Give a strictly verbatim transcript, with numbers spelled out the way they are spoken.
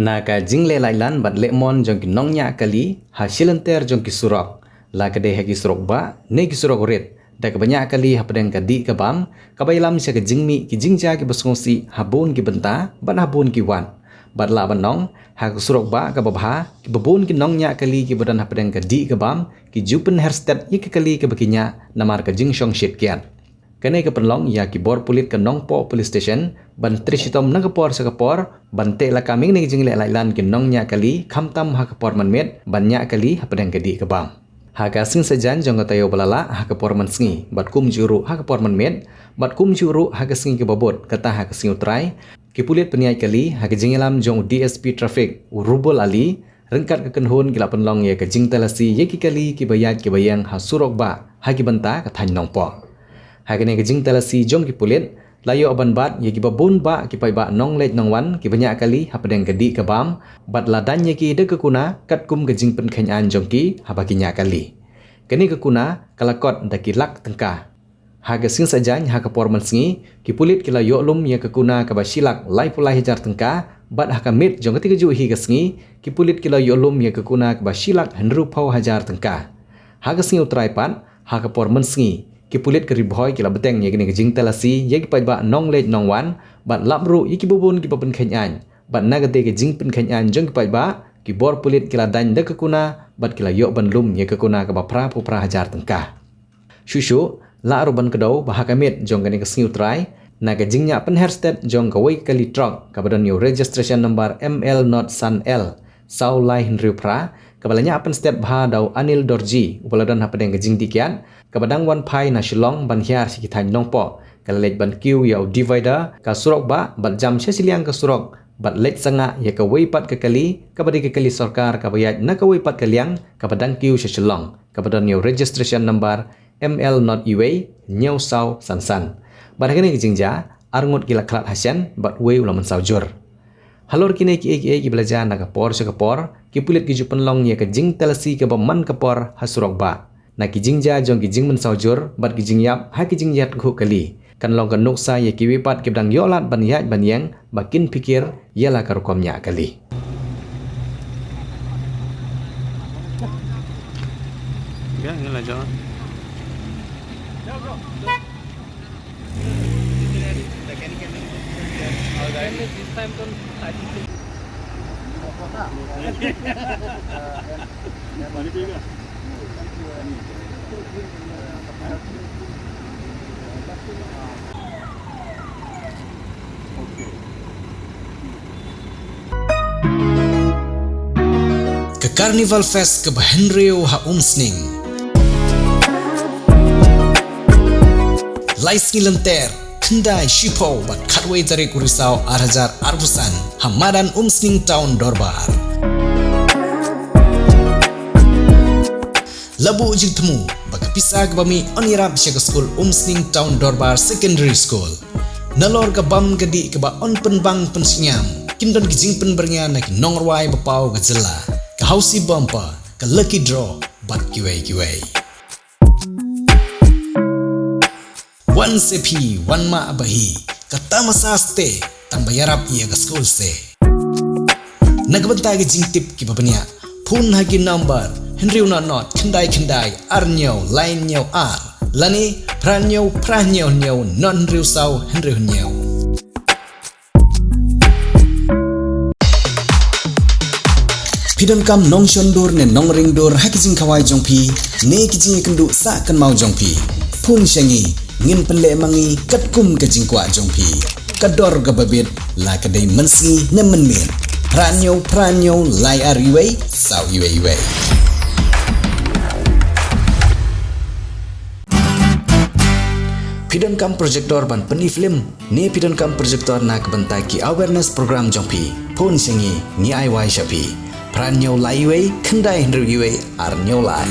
Na ka jingleh laitlan bad leh mon jong ki nongñiah kali ha shilynter jong ki surok, la ka dei ha ki surok bah ne ki surok rit, da kaba ñiah kali hapdeng ka dih ka bam, kaba ïalam sha ka jingmih ki jingjia kiba sngewsih ha bun ki bynta bad ha bun ki wat. Bad lah ban ong, ha ka surok bah kaba bha, kiba bun ki nongñiah kali kiba don hapdeng ka dih ka bam ki ju pynher stet ïa ka kali kaba ki ñiah namar ka jingshongshit kiad. Kane ka pynlong ïa ki bor pulit ka Nongpoh Police Station ban trei shitom na ka por sha ka por ban teh lakam ïa kane ka jingleh laitlan ki nongñiah kali, khamtam ha ka por mynmiet ban ñiah kali hapdeng ka dih ka bam. Ha ka sngi Saitjaiñ jong ka taïew ba la lah, ha ka por mynsngi bad kumjuh ruh ha ka por mynmiet bad kumjuh ruh ha ka sngi kaba bud, kata ha ka sngi U Trai, ki pulit pynïaid kali ha ka jingïalam jong u D S P Traffic, u Rubul Ali, ryngkat ka kynhun ki la pynlong ïa ka jingtalasi ïa ki kali kiba ïaid kiba ïeng ha surok bah ha ki bynta ka thaiñ Nongpoh. Ha kane ka jingtalasi jong ki pulit, la ïoh ban bat ïa kiba bun bah ki paidbah nongleit nongwan kiba ñiah kali hapdeng ka dih ka bam, bad la daiñ ïa ki da ka kuna katkum ka jingpynkheiñ aiñ jong ki haba ki ñiah kali. Kane ka kuna ka la kot da ki lak tyngka. Ha ka sngi Saitjaiñ ha ka por mynsngi, ki pulit ki la ïoh lum ïa ka kuna kaba shi lak laiphew lai hajar tyngka, bad ha ka miet jong kata kajuh hi ka sngi, ki pulit ki la ïoh lum ïa ka kuna kaba shi lak hynriewphew hajar tyngka. Ha ka sngi U Trai pat, ha ka por mynsngi, ki pulit ka Ri Bhoi ki la bteng ïa kane ka jingtalasi ïa ki paidbah nongleit nongwan, bad lap ruh ïa kiba bun kiba pynkheiñ aiñ, bad na katei ka jingpynkheiñ aiñ jong ki paidbah, ki bor pulit ki la daiñ da ka kuna bad ki la ïoh ban lum ïa ka kuna kaba phraphew phra hajar tyngka. Shuh shuh, lah ruh ban kdew ba ha ka miet jong kane ka sngi U Trai, na ka jingñiah pynher stet jong kawei ka kali trok kaba don ïa u registration number M L not san L saw lai hynriew phra, kaba la ñiah pynstet bha da u Anil Dorji, uba la don hapdeng ka jingdih kiad, kaba dang wan phai na Shillong ban hiar sha ki thaiñ Nongpoh, ka la leit ban kiew ïa u divider ka surok bah bad jam sha shiliang ka surok bad leit sangah ïa kawei pat ka kali, kaba dei ka kali sorkar kaba ïaid na kawei pat ka liang kaba dang kiew sha Shillong, kaba don ïa u registration number M L not iwei hynñiew saw san san. Bad ha kane ka jingjia, arngut ki la khlad ha shen bad wei u la mynsaw jur. Halor kine kiei kiei kiba la jia na ka por sha ka por, ki pulit ki ju pynlong ïa ka jingtalasi kaba man ka por ha surok bah. Na ki jingjia jong ki jingmynsaw jur bad ki jingïap ha ki jingïathuh kali, kan long ka nuksa ïa kiwei pat kiba dang ïoh lad ban ïaid ban ïeng ba kin phikir ïa la ka rukom ñiah kali. Ka Carnival Fest kaba hynriew ha Umsning. Lai sngi lynter, khyndai, shiphew bad khatwei tarik u Risaw ar hajar arphew san, ha madan Umsning Town Dorbar. La buh jingthmu ba ka pisa kaba mih yn ïarap sha ka skul Umsning Town Dorbar Secondary School. Nalor ka bam ka dih kaba yn pynbang pynshngaiñ, kin don ki jingpynbyrngia na ki nongrwai ba paw ka jylla, ka Housie Bumper, ka Lucky Draw bad kiwei kiwei. Wan se phi, wan mah ba hi, ka tamasa ste, tang ba ïarap ïa ka skul se. Na ka bynta ka jingtip kiba bniah, phone ha ki number hynriew not not khyndai khyndai ar hynñiew lai hynñiew ar, lane phra hynñiew phra hynñiew hynñiew not hynriew saw hynriew hynñiew. Phi donkam nongshon dur ne nongring dur ha ki jingkhawai jong phi ne ki jingïakynduh sah kynmaw jong phi? Phone sha ngi, ngin pynleh ma ngi katkum ka jingkwah jong phi. Ka dor kaba bit, la ka dei mynsngi ne mynmiet. Phra hynñiew phra hynñiew lai ar iwei saw iwei iwei. Phi donkam projector ban pyni film ne phi donkam projector na ka bynta ki awareness program jong phi? Phone sha ngi, ngi ai wai sha phi. Phra hynñiew lai iwei khyndai hynriew iwei ar hynñiew lai.